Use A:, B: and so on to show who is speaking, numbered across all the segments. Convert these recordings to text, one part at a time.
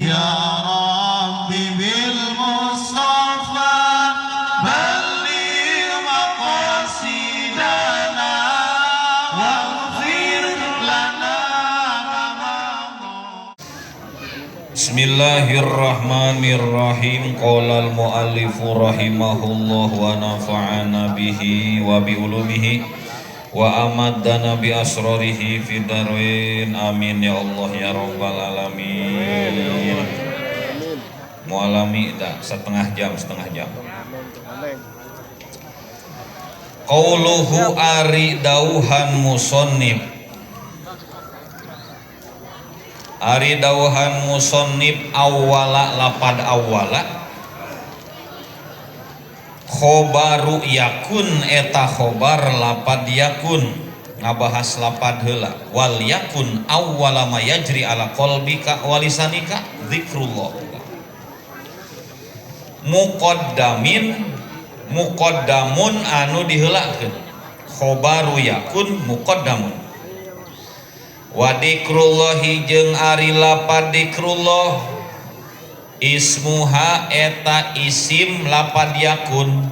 A: Ya Rabbi bil Mustafa balligh maqasidana waghfir lana ma madha.
B: Bismillahirrahmanirrahim. Qala al-muallifu rahimahullah wa nafa'ana bihi wa bi ulumihi wa amaddana bi asrarihi fid dharain. Amin ya Allah ya rabbal alamin. Mualami dah setengah jam, setengah jam. Qauluhu ari dauhan musannif, ari dauhan musannif awwala lapad awwala khobaru yakun eta khobar lapad yakun ngabahas lapad heula wal yakun awwala ma yajri ala qalbika wa lisanika zikrullah muqaddamin muqaddamun anu diheulakeun khobaru yakun muqaddamun wa dikrullahi jeung ari lapad dikrullah ismuha eta isim lapad yakun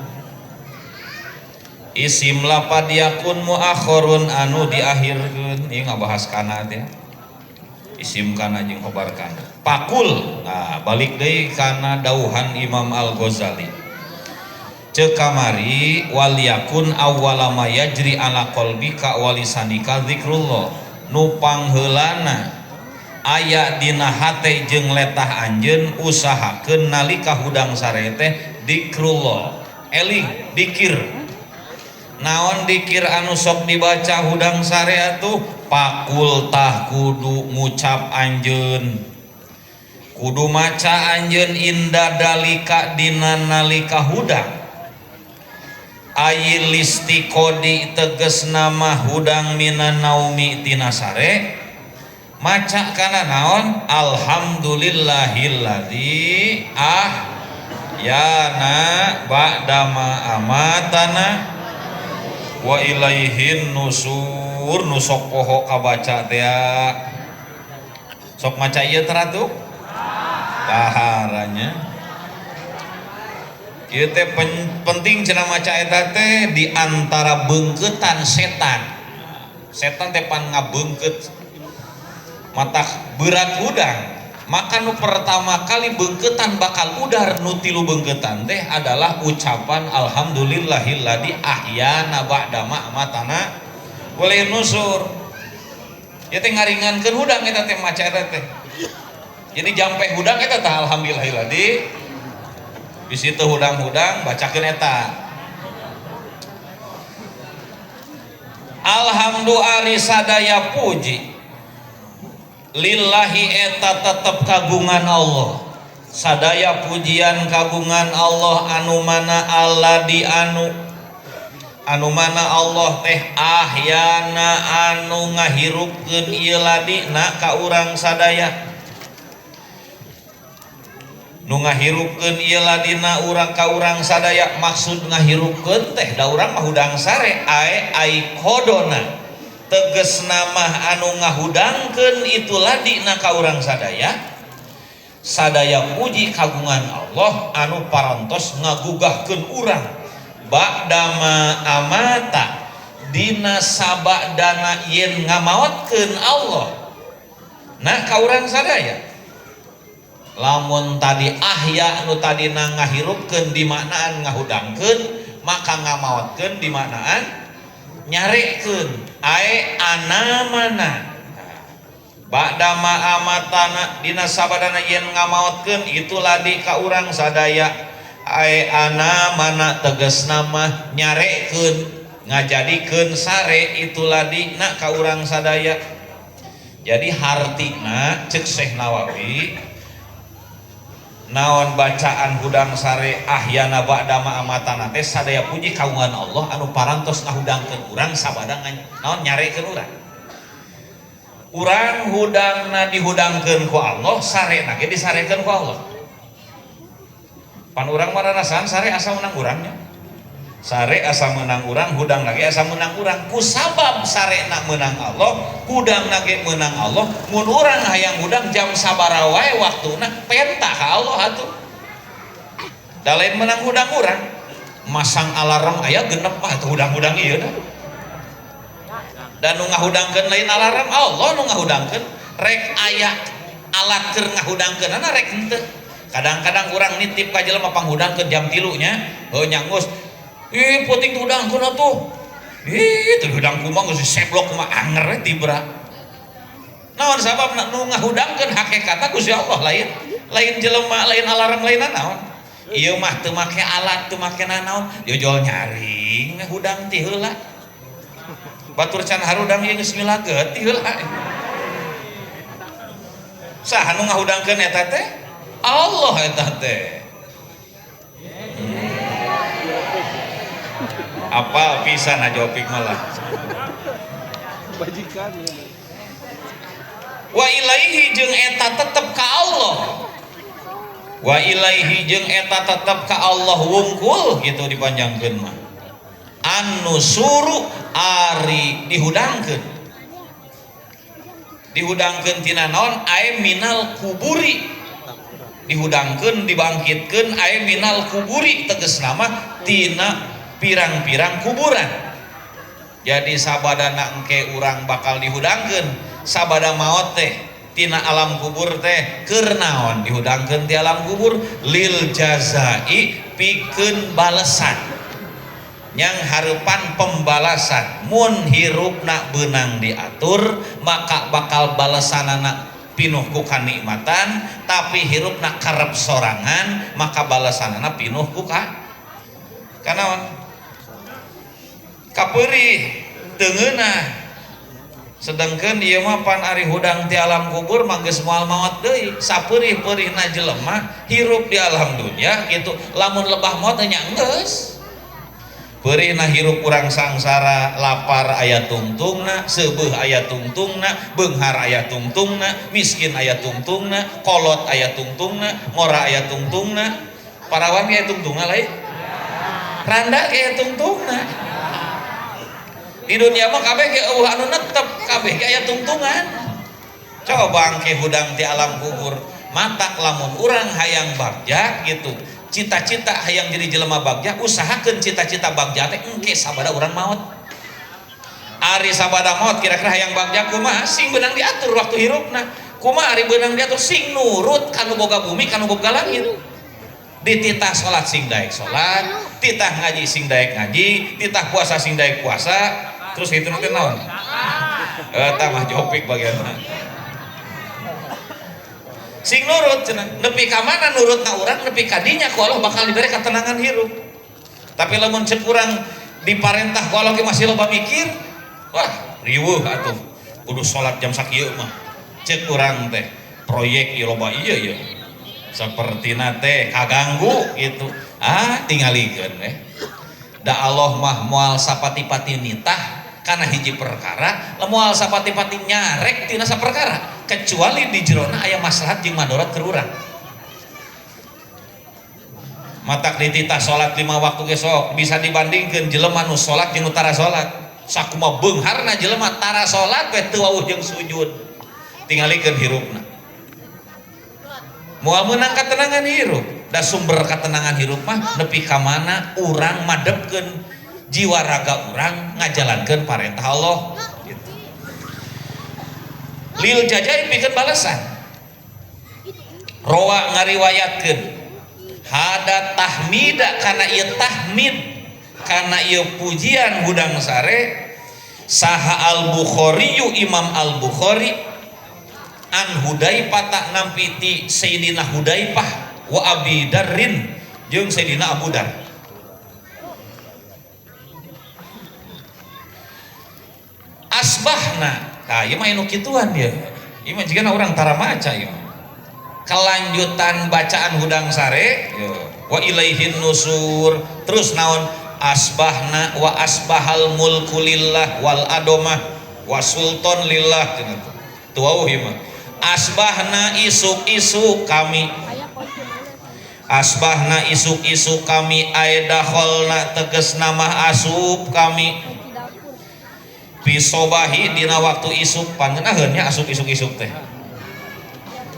B: isim lapad yakun muakhirun anu diakhirkeun. Ieu ngabahas kana teh isim kana jeung khobar kana pakul. Nah balik deui kana dauhan Imam Al-Ghazali ceuk kamari wal yakun awwala ma yajri ala qalbika wa lisanika zikrullah nu pangheulana aya dina hate jeung letah anjeun usahakeun nalika hudang sare teh dikrullah eling dikir naon dikir anu sok dibaca hudang sare atuh pakul tah kudu ngucap anjeun kudu maca anjeun inda dalika dina nalika hudang ayil istiqodi tegas nama hudang minan naumi tina sare maca kana naon alhamdulillahilladzi ahyana ba'dama amatana wa ilaihin nusur. Nu sok poho kabaca teh sok maca ieu teratuh taharanya ieu teh penting cenah maca eta teh di antara beungkeutan setan. Setan teh pan ngabeungkeut mata berat hudang maka nu pertama kali beungkeutan bakal udar nu tilu beungkeutan teh adalah ucapan alhamdulillahilladzi ahyana ba'dama amatana wa ilaihin nusur. Ieu teh ngaringankeun hudang eta teh maca eta teh. Jadi jampe hudang eta teh alhamdulillahilladzi bisi teu hudang-hudang bacakeun eta. Alhamdulillah ari sadaya puji lillahi eta tetep kagungan Allah sadaya pujian kagungan Allah anu mana alladzi anu anu mana Allah teh ahyana anu ngahirupkeun ieu ladina ka urang sadaya nu ngahirupkeun ieu ladina urang ka urang sadaya maksud ngahirupkeun teh da urang mah hudang sare ae ai kodona teges nama anu ngahudangkeun itu ladina ka urang sadaya sadaya puji kagungan Allah anu parantos ngagugahkeun urang ba'dama amata dina sabadana yen ngamaotkeun Allah nah ka urang sadaya lamun tadi ahya nu tadina ngahirupkeun dimaknaan ngahudangkeun maka ngamaotkeun dimaknaan nyarekeun ae anamana ba'dama amatana dina sabadana yen ngamaotkeun itu ladi ka urang sadaya ae anamana tegasna mah nyarekeun ngajadikeun sare itu ladi na ka urang sadaya. Jadi hartina ceuk Syekh Nawawi naon bacaan hudang sare ahyana ba'dama amatana teh sadaya puji kagungan Allah anu parantos ngahudangkeun urang sabada naon nyarekeun urang. Urang hudangna dihudangkeun ku Allah, sarena ge disarekeun ku Allah. Pan urang mah rarasaan sare asa menang urangnya. Sare asa meunang urang, hudang lagi asa meunang urang. Kusabab sarena meunang Allah, hudang lagi meunang Allah. Mun urang hayang hudang jam sabaraha wae waktuna penta ka Allah atuh. Da lain meunang hudang urang, masang alarm aya genep mah atuh hudang-hudang ieu dah. Dan nu ngahudangkeun lain alarm, Allah nu ngahudangkeun. Rek aya alat keur ngahudangkeunana rek henteu. Kadang-kadang urang nitip ka jelema panghudangkeun jam 3 nya, heuh nyangus. Ih, penting tuh hudangkeun atuh. Ih, teu hudang kumaha geus diseblok kumaha anger we tibra. Naon sababna nu ngahudangkeun hakikatna Gusti Allah lain. Lain jelema, lain alarm, lain naon. Ieu mah teu make alat, teu make nanaon, jojol nyaring hudang ti heula. Batur can harudang ieu geus milageut ti heula. Saha nu ngahudangkeun eta teh? Allah eta teh. Apal pisan aja opik malah.
C: Bajikan.
B: Wa ilaihi jeung eta tetep ka Allah. Wa ilaihi jeung eta tetep ka Allah wungkul gitu dipanjangkeun mah. An-nusuru ari dihudangkeun. Dihudangkeun tina naon? Ae minal kuburi. Dihudangkeun dibangkitkeun ae minal kuburi tegasna mah tina pirang-pirang kuburan. Jadi sabadana engke urang bakal dihudangkeun sabada maot teh tina alam kubur teh keur naon dihudangkeun ti alam kubur lil jazai pikeun balesan nyang hareupan pembalasan. Mun hirupna beunang diatur maka bakal balesanana pinuh ku kanikmatan, tapi hirupna karep sorangan maka balesanana pinuh ku kanaon kapeurih teu ngeunah. Sedangkan ieu mah pan ari hudang ti alam kubur mah geus moal maot deui. Sapeurih-peurihna jelema hirup di alam dunya gitu, lamun lebah maot nya geus. Peurihna hirup urang sangsara, lapar aya tungtungna, seubeuh aya tungtungna, beunghar aya tungtungna, miskin aya tungtungna, kolot aya tungtungna, ngora aya tungtungna, parawan ge aya tungtungna lain. Randa ge aya tungtungna. Di dunia mah kabeh ge eueuh anu netep, kabeh ge aya tungtungan. Coba engke hudang ti alam kubur, matak lamun urang hayang bagja gitu. Cita-cita hayang jadi jelema bagja, usahakeun cita-cita bagja teh engke sabada urang maot. Ari sabada maot kira-kira hayang bagja kumaha? Sing beunang diatur waktu hirupna. Kumaha ari beunang diatur? Sing nurut kanu boga bumi, kanu boga langit. Dititah salat sing daek salat, titah ngaji sing daek ngaji, titah puasa sing daek puasa. Terus itu nanti naon? Eta mah jopik bagian. Sing nurut cenah, nepi ka mana nurutna urang nepi ka dinya ku Allah bakal dibere ketenangan hirup. Tapi lamun cek urang diparentah ku Allah ge masih loba mikir, wah riweuh atuh. Kudu salat jam sakieu mah. Cek urang teh proyek ieu loba ieu ieu. Sapertina teh kaganggu gitu. Ah tingalikeun we. Da Allah mah moal sapati-pati nitah kana hiji perkara, moal sapati-pati nyarek tina saperkara kecuali di jerona aya maslahat jeung madarat keur urang. Matak dititah salat 5 waktu ge sok bisa dibandingkeun jelema nu salat jeung nu tara salat. Sakumaha beungharna jelema tara salat we teu wawuh jeung sujud. Tingalikeun hirupna. Moal meunang katenangan hirup. Da sumber katenangan hirup mah nepi ka mana urang madepkeun jiwa raga urang ngajalankeun parentah Allah gitu. Lil jajai pikeun balasan. Rawa ngariwayatkeun hada tahmida kana ieu tahmid kana ieu pujian hudang sare saha Al-Bukhari Imam Al-Bukhari an Hudaifah tak nampi ti Sayyidina Hudaifah wa Abi Darrin jeung Sayyidina Abu Dar. Asbahna, tah ieu mah anu kituan ieu. Ieu mah jigana urang tara maca ieu mah. Kelanjutan bacaan hudang sare, wa ilaihin nusur, terus naon asbahna wa asbahal mulku lillah wal adomah wa sultan lillah cenah tuh. Tuh wauh ieu mah. Asbahna isuk-isuk kami. Asbahna isuk-isuk kami ae dakholna tegesna mah asup kami fisobahi dina waktu isuk pangenaheun nya asup isuk-isuk teh.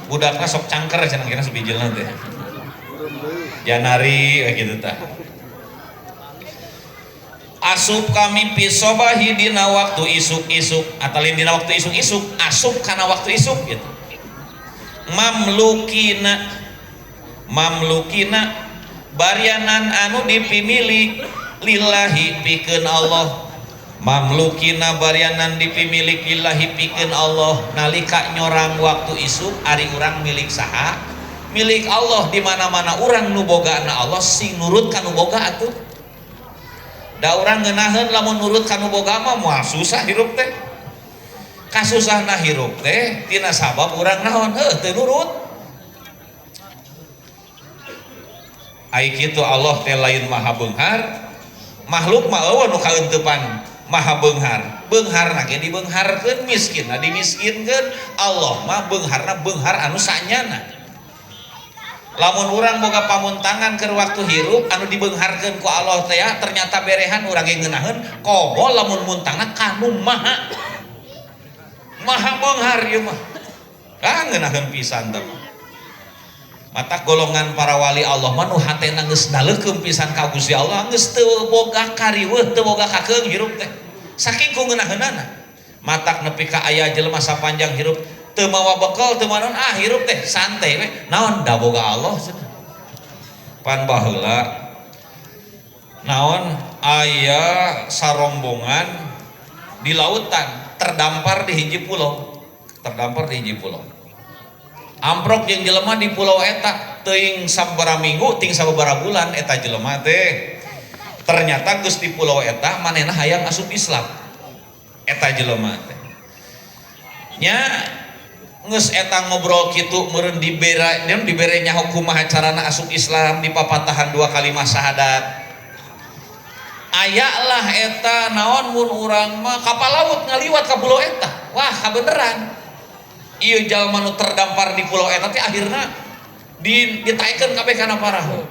B: Budakna sok cangker cenah kena sebijilna teh. Janari we kitu tah. Asup kami fisobahi dina waktu isuk-isuk atalin dina waktu isuk-isuk asup kana waktu isuk gitu. Mamlukina mamlukina barianan anu dipimilik lillahi pikeun Allah. Mamlukina barianan dipimilik lillahi pikeun Allah. Nalika nyorang waktu isuk ari urang milik saha? Milik Allah. Di mana-mana urang nu bogana Allah sing nurut ka nu boga atuh. Da urang ngeunaheun lamun nurut ka nu boga mah moal susah hirup teh. Kasusahna hirup teh tina sabab urang naon? Heuh teu nurut. Ai kitu Allah teh lain maha beunghar, makhluk mah eueuh nu kaeuntepan maha beunghar. Beungharna ge dibeungharkeun, miskinna dimiskinkeun. Allah mah beungharna beunghar anu sanyana. Lamun urang boga pamuntangan keur waktu hirup anu dibeungharkeun ku Allah teh ya, ternyata berehan urang ge ngeunaheun komo lamun muntangna kanu maha maha beunghar ieu mah. Ah ngeunaheun pisan teh. Mata golongan para wali Allah mah nu hatena geus daleukeum pisan ka Gusti Allah geus teu boga kariweuh teu boga kakeung hirup teh. Saking ku ngeunaheunana. Matak nepi ka aya jelema sapanjang hirup teu mawa bekal teu mawa naon, ah hirup teh santai we. Naon da boga Allah cenah. Pan baheula naon aya sarombongan di lautan terdampar di hiji pulau, terdampar di hiji pulau. Amprok jeung jelema di pulau eta teuing sababaraha minggu ting sababaraha bulan eta jelema teh ternyata geus di pulau eta manehna hayang asup Islam eta jelema teh nya geus eta ngobrol kitu meureun dibere dibere nyaho kumaha carana asup Islam dipapatahan dua kalimat syahadat aya lah eta naon mun urang mah kapal laut ngaliwat ka pulau eta wah kabeneran ieu jalma nu terdampar di pulau eta teh akhirna ditaekeun kabeh kana parahu.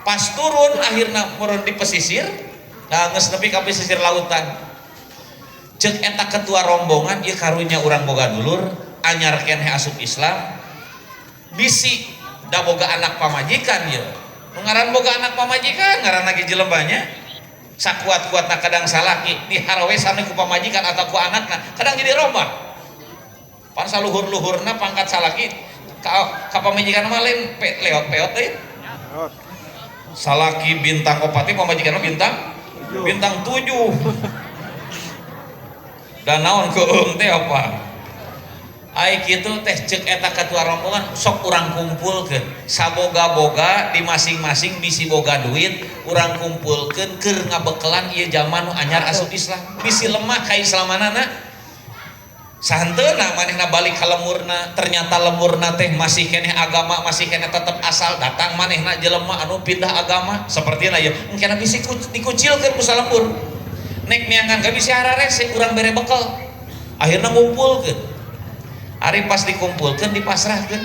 B: Pas turun akhirna meureun di pesisir, nah geus nepi ka pesisir lautan. Ceuk eta ketua rombongan ieu karunya urang boga dulur anyar keneh asup Islam. Bisi da boga anak pamajikan ieu. Nu ngaran boga anak pamajikan ngaranna ge jelema nya. Sakuat-kuatna kadang salaki diharowesan ku pamajikan atau ku anakna kadang jadi romah. Pan saluhur-luhurna pangkat salaki ka pamajikan mah lain leot peot teh. Salaki bintang 4 pamajikan mah bintang 7. Dan naon keung teh apa? Ai kitu teh ceuk eta ketua rombongan sok urang kumpulkeun. Saboga-boga di masing-masing bisi boga duit urang kumpulkeun keur ngabekelan ieu jalma nu anyar asup Islam. Bisi lemah ka Islamanana. Sahenteuna manehna balik ka lemurna, ternyata lemurna teh masih keneh agama, masih keneh tetep asal datang manehna jelema anu pindah agama sapertina ieu. Engkena bisi dikucilkeun ku salembur. Nek miangan ge bisi hararese urang bere bekal. Akhirna ngumpulkeun. Ari pas dikumpulkeun dipasrahkeun.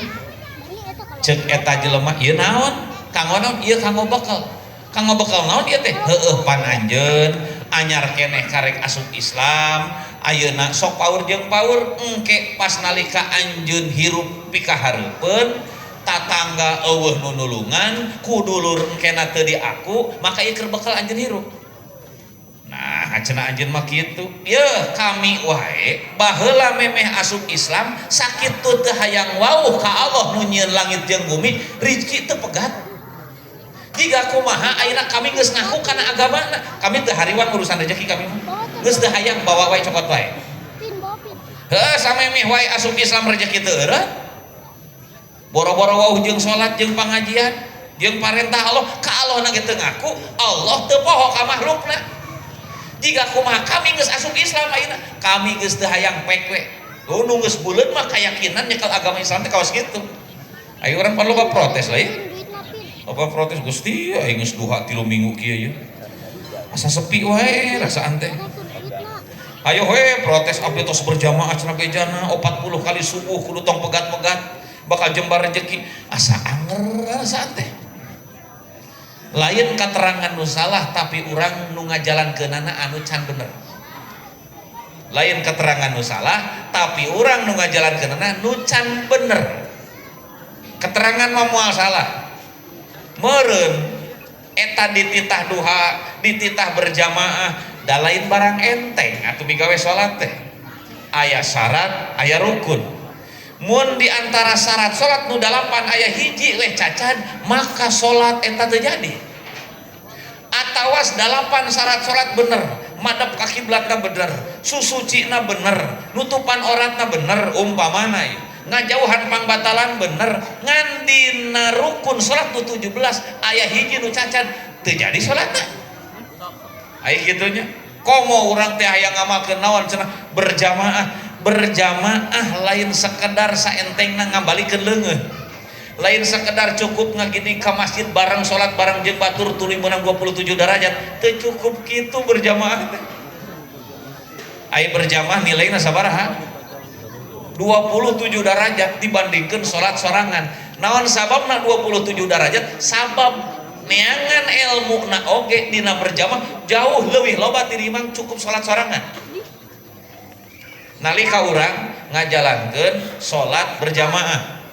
B: Ceuk eta jelema ieu naon? Kanggo naon? Ieu kanggo bekal. Kanggo bekal naon ieu teh? Heueuh pan anjeun anyar keneh karek asup Islam. Ayeuna sok paur jeung paur engke pas nalika anjeun hirup pikahareupeun tatangga eueuh nu nulungan ku dulur engkena teu diaku maka ieu keur bekal anjeun hirup. Nah cenah anjeun mah kitu yeuh kami wae baheula memeh asup Islam sakitu teu hayang wauh ka Allah nu nyieun langit jeung bumi rezeki teu pegat. Jiga kumaha ayeuna kami geus ngaku kana agamana kami teu hariwang urusan rezeki kami mah geus teu hayang bawa wae cokot wae. Heuh samemeh wae asup Islam rezeki teu eureun. Boro-boro wauh jeung salat jeung pangajian jeung parentah Allah ka Allahna ge teu ngaku Allah teu poho ka makhlukna. Jiga kumaha kami geus asup Islam ayeuna kami geus teu hayang pek we. Nu geus buleud mah kayakinan nyekel agama Islam teh kawas kitu. Ayo urang pan loba protes lah ya. Apa protes Gusti aing geus duha 3 minggu kieu ye. Asa sepi wae rasaan teh. Ayo we protes abdi tos berjamaah cenah bejana 40 kali subuh kudu tong pegat-pegat bakal jembar rezeki. Asa anger rasaan teh. Lain katerangan nu salah tapi urang nu ngajalankeunana anu can bener. Lain keterangan nu salah tapi urang nu ngajalankeunana nu can bener. Keterangan mah moal salah. Meureun eta dititah duha, dititah berjamaah, da lain barang enteng atuh migawe salat teh. Aya syarat, aya rukun. Mun di antara syarat salat nu 8 aya hiji weh cacat, maka salat eta teu jadi. Atawas 8 syarat salat bener, madep ka kiblatna bener, susucina bener, nutupan oratna bener umpamana ieu. Ngajauhan pangbatalan bener, ngan dina rukun salat nu 17 aya hiji nu cacat, teu jadi salatna. Aya kitunya. Komo urang teh hayang ngamalkeun naon cenah berjamaah. Berjamaah lain sekedar saentengna ngabalikeun leungeun. Lain sekedar cukup ngagini ka masjid bareng salat bareng jeung batur tuluy meunang 27 derajat. Teu cukup kitu berjamaah teh. Aya berjamaah nilaina sabaraha? 27 derajat dibandingkeun salat sorangan. Naon sababna 27 derajat? Sabab neangan ilmu na oge dina berjamaah jauh leuwih loba tinimbang cukup salat sorangan. Nalika urang ngajalankeun salat berjamaah,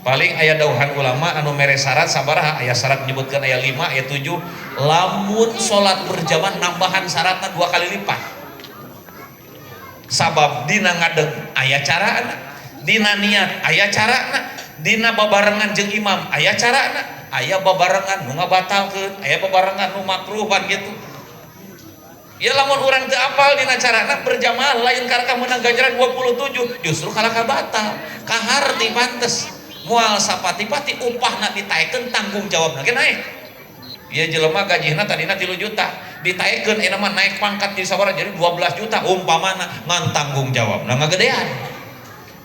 B: paling aya dauhan ulama anu mere syarat sabaraha, aya syarat menyebutkeun aya 5, aya 7. Lamun salat berjamaah nambahan syaratna 2 kali lipat. Sabab dina ngadeg aya carana, dina niat aya carana, dina babarengan jeung imam aya carana, aya babarengan nu ngabatalkeun, aya babarengan nu makruh pan gitu. Ya lamun urang teu apal dina carana berjamaah lain karena meunang ganjaran 27, justru kalahka batal. Kaharti pantes moal sapati-pati upahna ditaekeun tanggung jawabna ge naik. Ieu jelema gajihna tadina 3 juta, ditaekeun eta mah naik pangkat jadi sabaraha jadi 12 juta umpamana ngan tanggung jawabna ngagedean.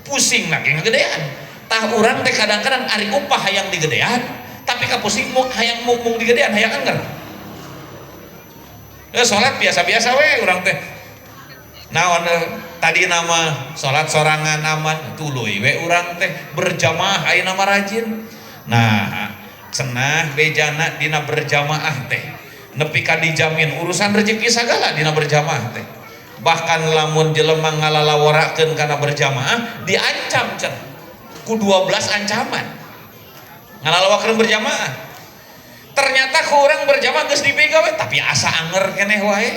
B: Pusing ge ngagedean. Tah urang teh kadang-kadang ari upah hayang digedean, tapi kapusing hayang mung digedean hayang anger. Salat biasa-biasa we urang teh. Naon tadi nama salat sorangan aman tuluy we urang teh berjamaah ayeuna mah rajin. Nah, cenah bejana dina berjamaah teh nepi ka dijamin urusan rezeki sagala dina berjamaah teh. Bahkan lamun jelema ngalalaworakeun kana berjamaah diancam cenah ku 12 ancaman. Ngalalawakeun berjamaah. Ternyata ku urang berjamaah geus dipegawe tapi asa anger keneh wae.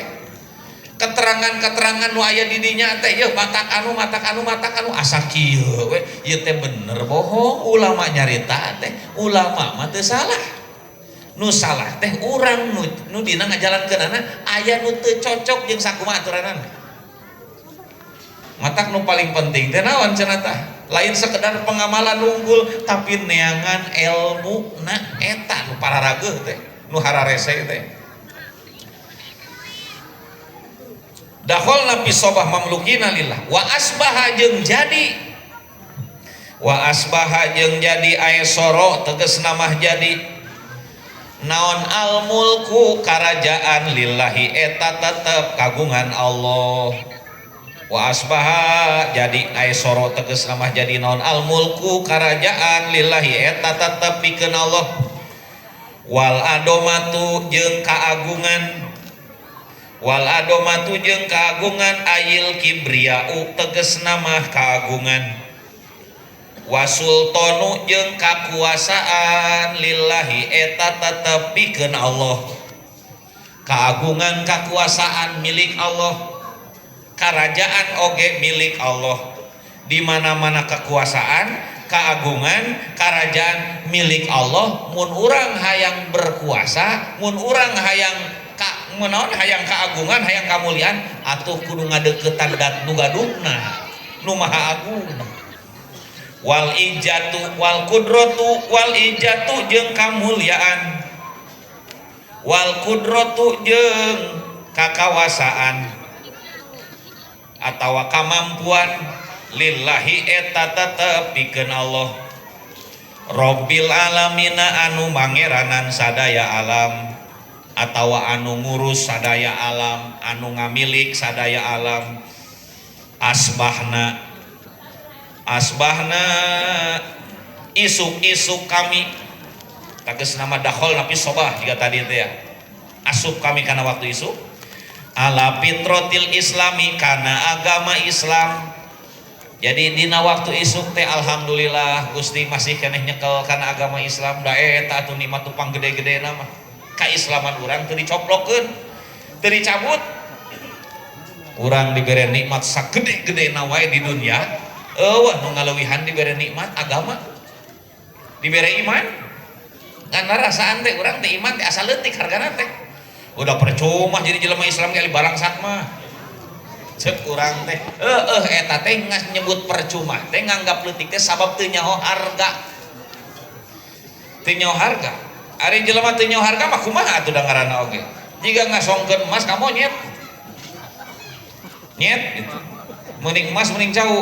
B: Keterangan-keterangan nu aya di dinya teh yeuh matak anu matak anu matak anu asa kieu we ieu teh bener bohong ulama nyarita teh ulama mah teu salah. Nu salah teh urang nu dina ngajalankeunana aya nu teu cocok jeung sakumaha aturanana. Matak nu paling penting teh naon cenah tah? Lain sekedar pengamalan unggul tapi neangan ilmu na eta nu pararageuh teh nu hararese teh. Dakhalna fi sobah mamlukina lillah wa asbaha jeung jadi wa asbaha jeung jadi aesoro tegasna mah jadi naon al mulku karajaan lillahi eta tetep kagungan Allah. Wa asbaha jadi aesoro tegasna mah jadi naon al mulku karajaan lillahi eta tetep pikeun Allah. Wal adomatu jeung kaagungan wal adomatu jeung kaagungan ayil kibriyau tegasna mah kaagungan. Wasultonu jeung kakuasaan lillahi eta tetep pikeun Allah. Kaagungan kakuasaan milik Allah, karajaan oge milik Allah. Di mana-mana kekuasaan, keagungan, kerajaan milik Allah. Mun urang hayang berkuasa, mun urang hayang ka menaon hayang keagungan, hayang kamuliaan, atuh kudu ngadeukeutan dat nu gaduhna, nu maha agung. Wal ijatu wal kudratu wal ijatu jeung kamuliaan. Wal kudratu jeung kakawasaan atawa kamampuan lillahi eta tetep pikeun Allah. Rabbil alamina anu mangeranan sadaya alam atawa anu ngurus sadaya alam, anu ngamilik sadaya alam. Asbahna asbahna isuk-isuk kami Tegas nama dakhalna fis sobah jika tadi teh ya. Asup kami kana waktu isuk ala fitrotil islami kana agama Islam. Jadi dina waktu isuk teh alhamdulillah Gusti masih keneh nyekel kana agama Islam da eta atuh nikmat tupang gede-gede nama kaislaman urang teu dicoplokeun teu dicabut urang dibere nikmat sagede-gedena wae di dunia eueuh nu ngaleuwihan dibere nikmat agama dibere iman ngan rasaan teh urang teh iman teh asa leutik hargana teh udah percuma jadi jelema Islam kali balangsat mah cek urang teh heueuh eta teh nyebut percuma teh nganggap leutik teh sabab teu nyaho harga teu nyaho harga ari jelema teu nyaho harga mah kumaha atuh da ngaranna oge jiga ngasongkeun emas ka monyet nyet gitu mending emas mending cau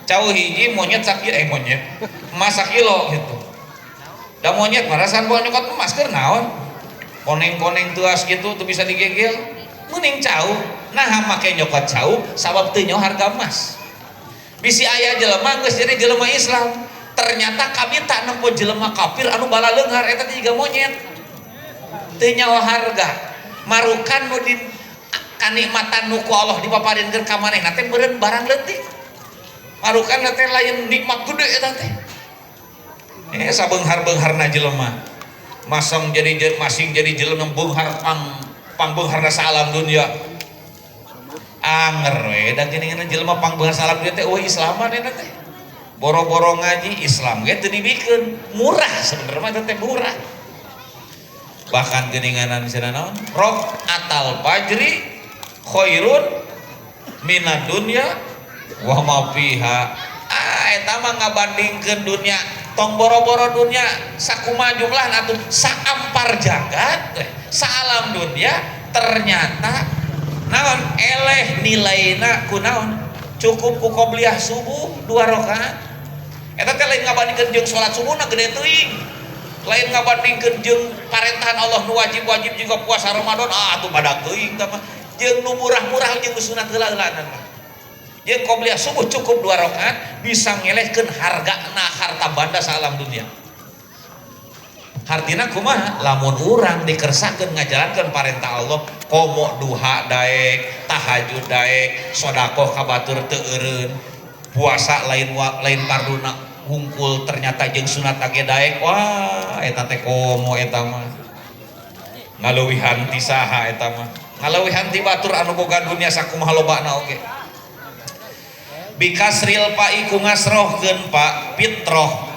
B: cau hiji monyet sakilo monyet emas sakilo gitu da monyet mah rasaan bawa nyokot emas keur naon koneng-koneng tuas gitu tuh bisa digegel mending cau nah make nyokot cau sabab teu nyaho harga emas bisi aya jelema geus jadi jelema Islam ternyata kabita nempo jelema kafir anu balaleunghar eta teh jiga monyet teu nyaho harga marukan nu di kanikmatan nu ku Allah dipaparinkeun ka manehna teh meureun barang leutik marukan teh lain nikmat gede eta teh sabeunghar-beungharna jelema masang jadi masing jadi jelema beunghar pang beungharna saalam dunia anger we da geuningan jelema pang beunghar saalam dunia teh eueuh islaman eta teh boro-boro ngaji Islam ge teu dibikeun murah sebenarnya mah teh murah bahkan geuninganan cenah naon rokaatal fajri khairun minad dunya wa ma fiha eta mah ngabandingkeun dunia tong boro-boro dunia sakumaha jumlahna atuh saampar jagat saalam dunia ternyata naon eleh nilaina ku naon cukup ku qobliyah subuh 2 rakaat eta teh lain ngabandingkeun jeung salat subuhna gede teuing lain ngabandingkeun jeung parentahan Allah nu wajib-wajib juga puasa Ramadan atuh badak teuing tah mah jeung nu murah-murah jeung nu sunat heula-heulaanan mah jeung qobliyah subuh cukup 2 rakaat bisa ngelehkeun hargana harta banda saalam dunia. Hartina kumaha lamun urang dikersakeun ngajalankeun parentah Allah komo duha daek tahajud daek sedekah ka batur teu eureun puasa lain lain farduna hungkul ternyata jeung sunat ge daek wah eta teh komo eta mah ngaleuwihan ti saha eta mah ngaleuwihan ti batur anu boga dunia sakumaha lobana oge bikasril pa'i ku ngasrohkeun pa fitroh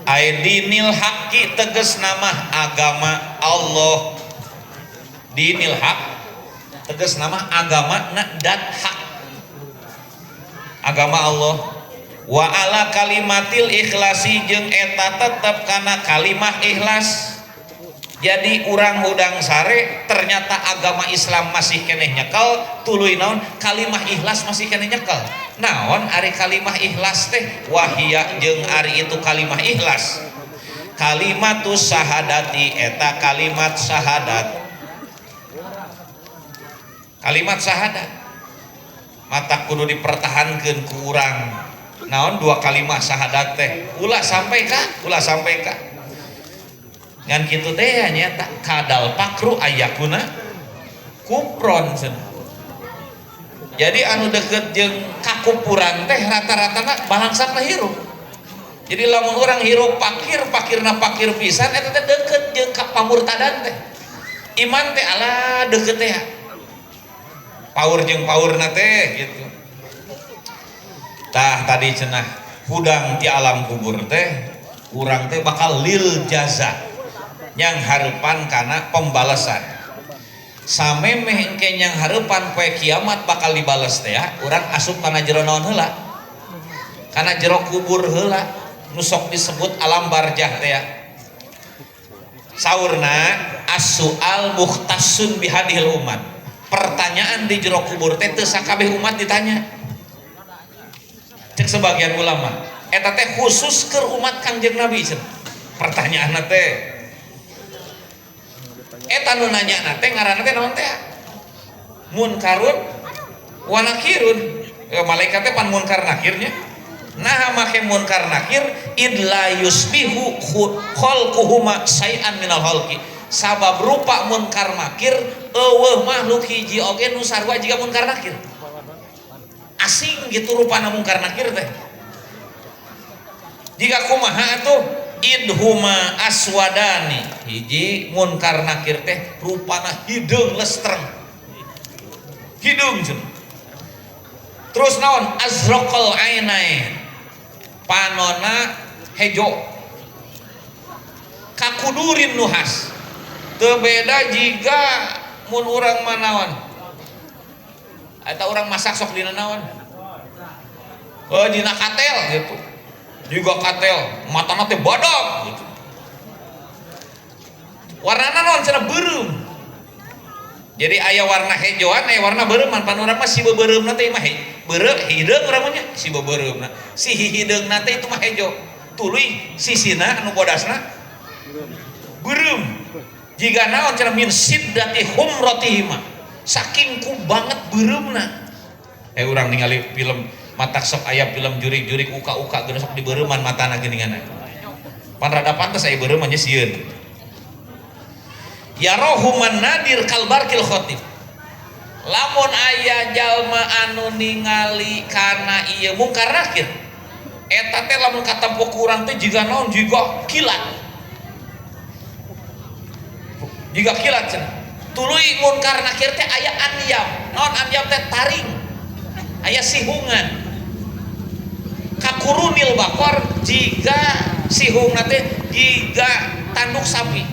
B: aidinil haqqi tegas nama agama Allah dinil haq tegas nama agama na dat hak agama Allah wa ala kalimatil ikhlasi jeung eta tetep kana kalimah ikhlas. Jadi urang hudang sare ternyata agama Islam masih keneh nyekel tuluy naon kalimah ikhlas masih keneh nyekel naon ari kalimah ikhlas teh wahia jeung ari itu kalimah ikhlas kalimatus syahadati eta kalimat syahadat kalimat syahadat mata kudu dipertahankeun ku urang naon dua kalimah syahadat teh ulah sampai ka ngan kitu teh nyata kadal pakru ayakuna kupron cenah. Jadi anu deket jeung kakupuran teh rata-ratana balangsakna hirup. Jadi lamun urang hirup pakir pakirna pakir pisan eta teh deket jeung ka pamurtadan teh. Iman teh ala deket teh. Paur jeung paurna teh gitu. Tah tadi cenah hudang ti alam kubur teh urang teh bakal lil jaza yang harepan kana pembalasan samemeh engke yang harepan poe kiamat bakal dibales teh ya urang asup kana jero naon heula kana jero kubur heula nu sok disebut alam barjah teh ya saurna as-su'al mukhtassun bihadihil umat pertanyaan di jero kubur teh teu sakabeh umat ditanya cek sebagian ulama eta teh khusus keur umat Kangjeng Nabi cenah pertanyaanna teh eta nu nanya teh ngaranna teh naon teh munkarun wa nakirun malaikat teh pan munkar nakirnya Nah make munkar nakir id la yusbihu khalquhuma syai'an minal khalqi. Sabab rupa munkar nakir eueuh makhluk hiji oge nu sarua jiga munkar nakir. Asing gitu rupana munkar nakir teh. Jika kumaha atuh idhuma aswadani hiji munkar nakir teh rupana hideung lestreng. Hideung cenah. Terus naon azraqal ainain. Panona hejo. Kakudurin nuhas. Teu beda jiga mun urang mah naon. Eta urang masak sok dina naon? Oh dina katel gitu. Juga katel, matana teh badak gitu. Warnana naon cenah beureum. Jadi aya warna hejoan, aya warna beureuman. Pan urang mah si beureumna teh mah beureum hideung urang mah nya si beureumna. Si hideungna teh itu mah hejo. Tuluy sisina anu bodasna beureum. Jiga naon cenah min siddati humratihima. Saking ku banget beureumna. Urang ningali film matak sok aya film jurik-jurik uka-uka geus sok dibeureman matana geuningan. Pan rada pantes aya beureum nya sieun. Yarohuman nadir kalbarkil khotib. Lamun aya jalma anu ningali kana ieu mungkar nakir. Eta teh lamun katempo ku urang teh jiga naon jiga kilat. Jiga kilat cenah. Tuluy munkar nakir teh aya anyam. Naon anyam teh taring. Aya sihungan. Kakurunil bakor jiga sihungna teh jiga tanduk sapi.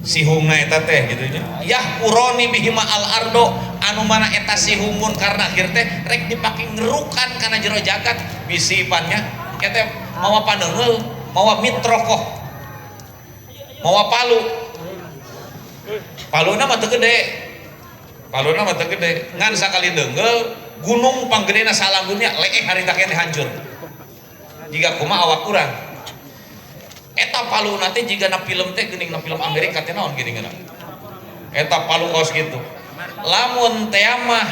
B: Sihungna eta teh gitu nya. Yah puroni bihima al ardo anu mana eta sihung munkar nakir teh rek dipake ngerukan kana jero jagat bisi pannya eta mawa paneunggeul, mawa mitrokoh. Mawa palu. Paluna mah teu gede. Paluna mah teu gede. Ngan sakali deunggeul gunung panggedena salam dunia leeh harita keneh hancur. Jiga kumaha awak urang. Eta paluna teh jiga na film teh geuning na film Amerika teh naon geuningan. Eta palu kos kitu. Lamun teh mah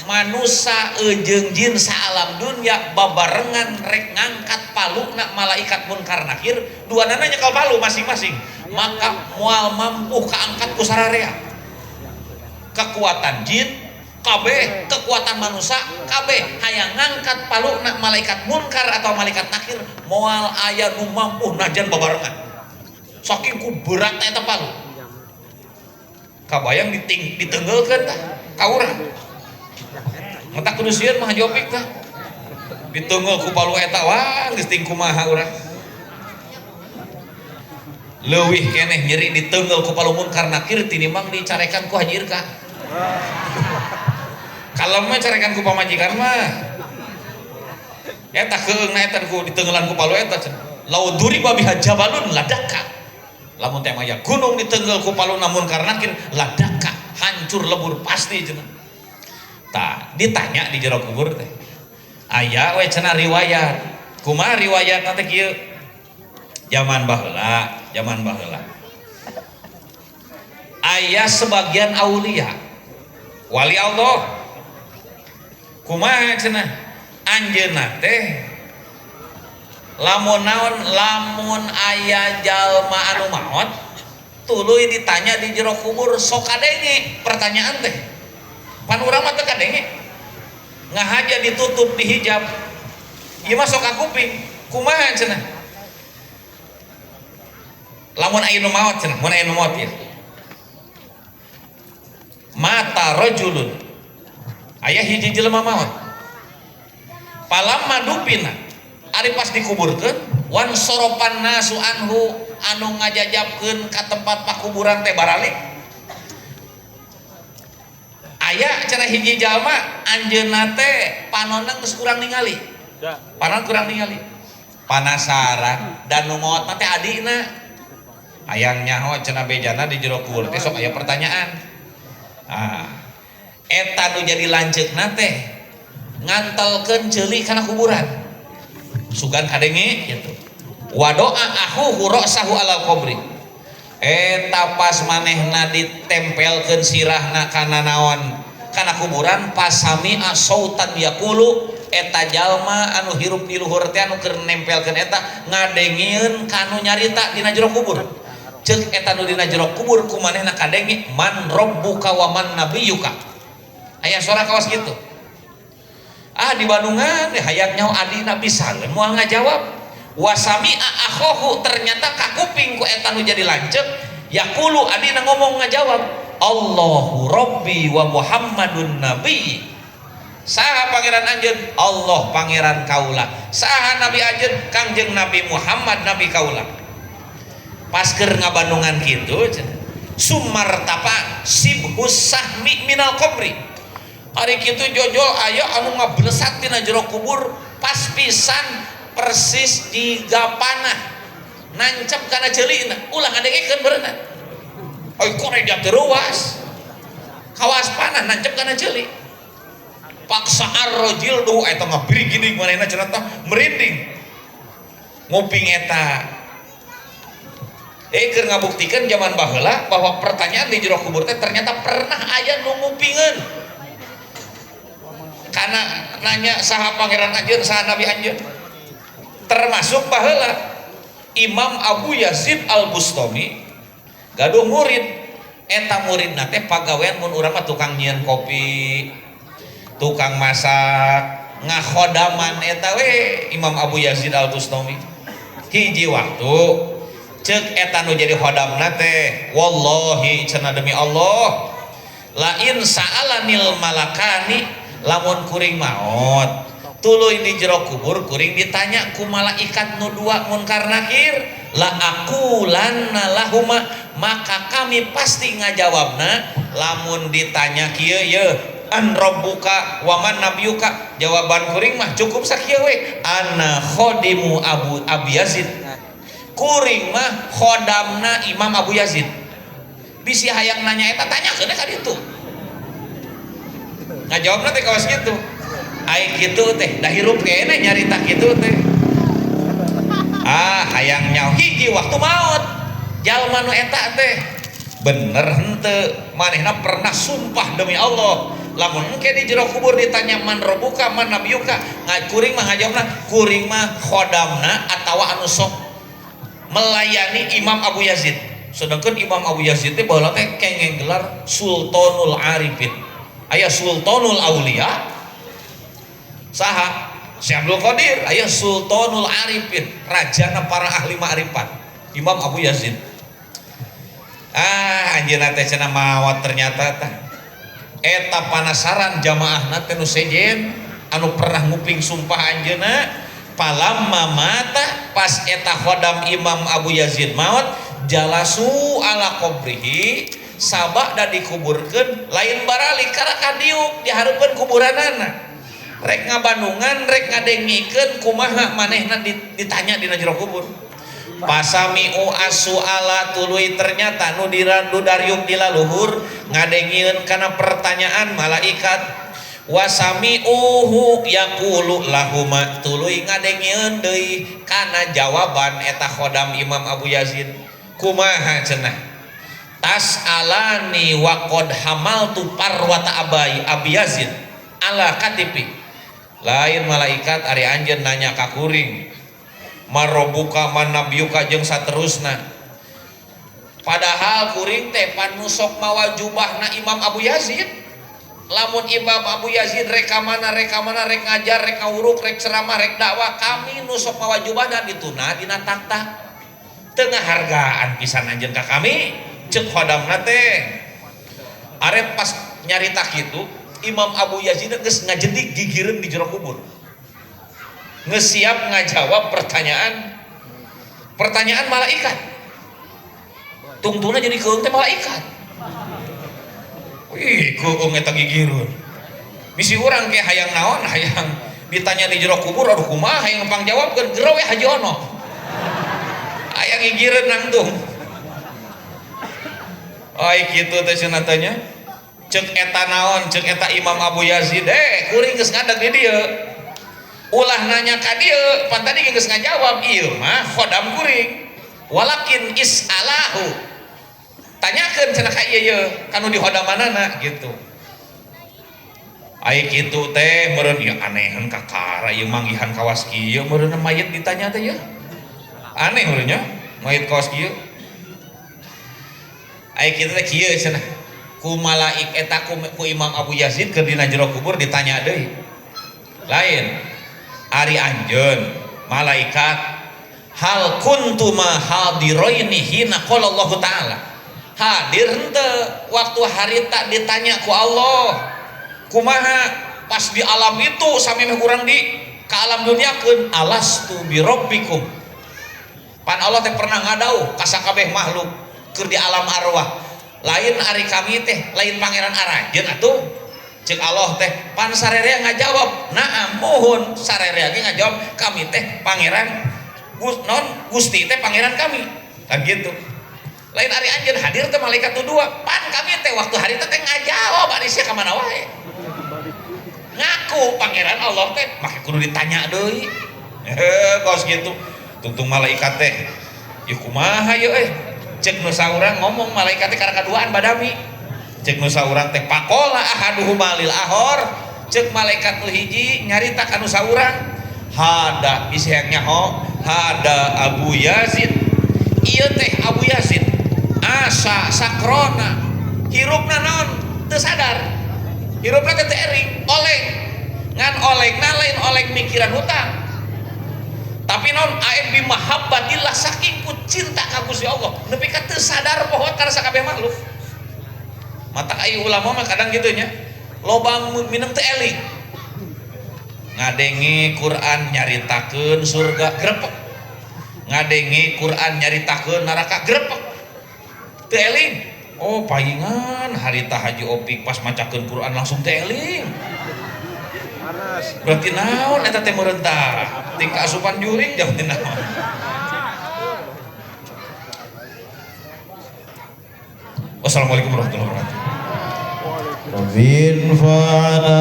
B: manusa jeung jin saalam dunia babarengan rek ngangkat paluna malaikat munkar nakir duanana nyekel palu masing-masing. Maka moal mampu kaangkat ku sararea. Kekuatan jin kabeh, kekuatan manusia kabeh hayang ngangkat paluna malaikat munkar atau malaikat nakir moal aya nu mampu najan babarengan. Saking ku beratna eta palu. Kabayang ditenggelkeun tah ka urang. Mata kudu sieun mah jopik tah. Ditenggel ku palu eta wah geus ting kumaha urang. Leuwih keneh nyeri ditenggel ku palu munkar nakir tinimbang dicarekan ku Haji Irka. Kalem mah carekan ku pamajikan mah. Eta keung na eta ku ditenggelan ku palu eta cenah. Lau duriba biha jabalun ladaka. Lamun teh mah ya gunung ditenggel ku palu namun karena nakir ladaka hancur lebur pasti cenah. Tah ditanya di jero kubur teh. Aya we cenah riwayat. Kumaha riwayatna teh kieu? Zaman baheula, zaman baheula. Aya sebagian aulia wali Allah. Kumaha cenah? Anjeunna teh lamun naon lamun aya jalma anu maot tuluy ditanya di jero kubur sok kadenge pertanyaan teh. Pan urang mah teu kadenge. Ngahaja ditutup dihijab. Ieu mah sok kakuping. Kumaha cenah? Lamun aya nu maot cenah, mun aya nu maot ieu. Mata rajulun. Aya hiji jelema maot. Palamma dupina ari pas dikuburkeun wan soropan nasu anhu anu ngajajabkeun ka tempat pakuburan teh baralik. Aya cenah hiji jalma anjeunna teh panonna geus kurang ningali. Panon kurang ningali. Panasaran dan nu maot mah teh adina. Hayang nyaho cenah bejana di jero kubur teh sok aya pertanyaan. Ah, eta nu jadi lanceukna teh ngantelkeun ceuli kana kuburan. Sugan kadenge gitu. Wadoa ahuhu ra'sahu alal qabri. Eta pas manehna ditempelkeun sirahna kana naon? Kana kuburan pasami'a sautan yaqulu Eta jalma anu hirup di luhur teh anu keur nempelkeun eta ngadengieun ka nu nyarita dina jero kubur. Ceuk eta nu dina jero kubur ku manehna kadenge man rabbuka wa man nabiyuka. Aya suara kawas kitu. Ah di Bandungan hayang nyaho adina pisangeun moal ngajawab. Wasami'a akhohu ternyata kakuping ku eta nu jadi lanceuk yaqulu adina ngomong ngajawab Allahu Rabbi wa Muhammadun Nabi. Saha pangeran anjeun? Allah pangeran kaula. Saha nabi anjeun? Kangjeng Nabi Muhammad nabi kaula. Pas keur ngabandungan kitu sumartapa sibhus sahmi minal qabri. Ari kitu jojol aya anu ngablesat tina jero kubur pas pisan persis jiga panah nancep kana ceulina ulah ngadengekeun beureunan. Oi kore dia teruas kawas panah nancep kana ceuli. Paksa arrojil duh eta ngabirigini manehna cenah tah merinding nguping eta. Keur ngabuktikeun zaman baheula bahwa pertanyaan di jero kubur teh ternyata pernah aya nu ngupingeun. Karena nanya saha pangeran anjeun, saha nabi anjeun. Termasuk baheula Imam Abu Yazid Al-Bustami gaduh murid. Eta muridna teh pagawean mun urang mah tukang nyieun kopi, tukang masak, ngakhodaman eta we Imam Abu Yazid Al-Bustami. Hiji waktu ceuk eta nu jadi khodamna teh, wallahi cenah demi Allah, lain sa'alanil malakani lamun kuring maot tuluy di jero kubur kuring ditanya ku malaikat nu dua munkar nakir, la aqulanna lahuma, maka kami pasti ngajawabna lamun ditanya kieu ye an rabbuka wa man nabiyuka, jawaban kuring mah cukup sakieu we, ana khodimu Abu Abi Yazid, kuring mah khodamna Imam Abu Yazid. Bisi hayang nanya eta tanyakeun ka ditu. Ngajawabna teh kawas kitu. Ai kitu teh da hirup keneh nyarita kitu teh. Ah hayang nyaho hiji waktu maot jalma nu eta teh bener henteu manehna pernah sumpah demi Allah lamun engke di jero kubur ditanya man rabbuka man nabiyuka, kuring mah ngajawabna kuring mah khodamna atawa anu sok melayani Imam Abu Yazid. Sedangkan Imam Abu Yazid teh baheula teh kengeng gelar Sultanul Arifin. Aya Sultanul Aulia saha? Syekh Abdul Qadir. Aya Sultanul Arifin, rajana para ahli ma'rifat, Imam Abu Yazid. Ah anjeunna teh cenah maot ternyata tah. Eta panasaran jamaahna teh nu sejen anu pernah nguping sumpah anjeunna, palamma mata pas eta khodam Imam Abu Yazid maot jalasu ala qabrihi sabada dikuburkeun lain barali karaka diuk dihareupeun kuburanana. Rek ngabandungan rek ngadengikeun kumaha manehna ditanya dina jero kubur. Pasami'u as-su'ala tuluy ternyata nu dirandu dariuk di laluhur ngadengieun kana pertanyaan malaikat. Wasami'uhu yaqulu lahuma tuluy ngadengieun deui kana jawaban eta khodam Imam Abu Yazid. Kumaha cenah? Tas'alani wa qad hamaltu parwata abai Abi Yazid ala katipi. Lain malaikat ari anjeun nanya ka kuring marobuka man nabiyuka jeung saterusna. Padahal kuring teh pan nu sok mawa jubahna Imam Abu Yazid. Lamun Imam Abu Yazid rek ka mana rek ka mana rek ngajar rek ngawuruk rek ceramah rek dakwah, kami nu sok mawa jubahna dituna dina takta. Teu ngahargaan pisan anjeun ka kami ceuk khodamna teh. Arep pas nyarita kitu Imam Abu Yazid geus ngajedik gigireun di jero kubur. Geus siap ngajawab pertanyaan malaikat. Tungtungna jadi keung teh malaikat. Wih, keung eta gigireun. Bisi urang ke hayang naon, hayang ditanya di jero kubur aduh kumaha hayang pangjawabkeun gero we Haji Ono. Hayang gigireun nangtung. Ai kitu teh cenah teh nya. Ceuk eta naon, ceuk eta Imam Abu Yazid, kuring geus ngadeg di dieu. Ulah nanya ka dieu, pan tadi geus ngajawab ieu mah khodam kuring. Walakin is'alahu. Tanyakeun cenah ka ieu ye, kanu di khodamanana gitu. Ai kitu teh meureun ieu anehan kakara ieu manggihan kawas kieu meureun mayit ditanya teh ya. Aneh meureun nya mayit kawas kieu. Ai kitu teh kieu cenah. Ku malaik eta ku Imam Abu Yazid keur dina jero kubur ditanya deui. Lain ari anjeun malaikat hal kuntuma hadiraini hina qala Allah taala. Hadir henteu waktu harita ditanya ku Allah. Kumaha pas di alam itu samemeh urang di ka alam duniakeun alastu birabbikum. Pan Allah teh pernah ngadauh ka sakabeh makhluk keur di alam arwah. Lain ari kami teh lain pangeran aranjeun atuh. Ceuk Allah teh pan sarerea ngajawab naam muhun sarerea ge ngajawab kami teh pangeran non Gusti teh pangeran kami. Kan gitu. Lain ari anjeun hadir teh malaikat nu dua pan kami teh waktu harita teh ngajawab ari sia ka mana wae. Ngaku pangeran Allah teh make kudu ditanya deui. Kos gitu. Tungtung malaikat teh yeuh kumaha yeuh euy. Ceuk nu saurang ngomong malaikat teh karakaduaan badami. Ceuk nu saurang teh pakola ahaduhuma lil ahor. Ceuk malaikat nu hiji nyarita ka nu saurang hada bisi hayang nyaho hada Abu Yazid. Ieu teh Abu Yazid asa sakrona hirupna naon teu sadar. Hirupna teh teu ering, oleng. Ngan olengna lain oleng mikiran hutang. Tapi naon ae bi mahabbatillah saking ku cinta ka Gusti Allah nepi ka teu sadar poho kana sakabeh makhluk. Matak aya ulama mah kadang kitu nya. Loba minum teu eling. Ngadenge Quran nyaritakeun surga grepek. Ngadenge Quran nyaritakeun neraka grepek. Teu eling. Oh paingan harita Haji Opik pas macakeun Quran langsung teu eling. Berarti naon eta teh meureun tah? Ting kaasupan jurig jauh teh naon. Wassalamualaikum warahmatullahi wabarakatuh.
A: Rabbi fa'ana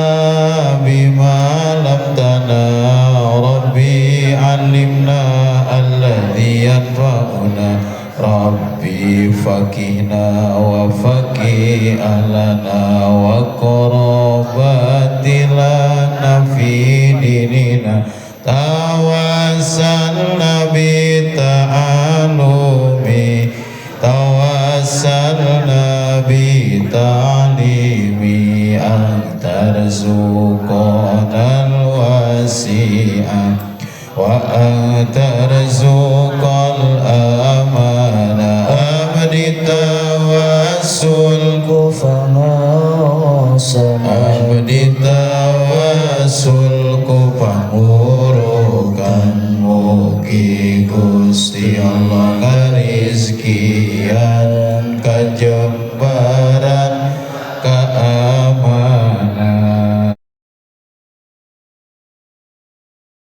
A: bima lam tana Rabbi alimna alladhi yanfa'una Rabbi fakihna wa fakih ahlana wa qarabatilana fi dinina tawassalna bi ta'alumi tawassalna bi ta'limi an tarzuqana al-wasi'a wa an tarzuqal amana abdi tawassul abdi tawassul ku pangurukan mugi Gusti Allah.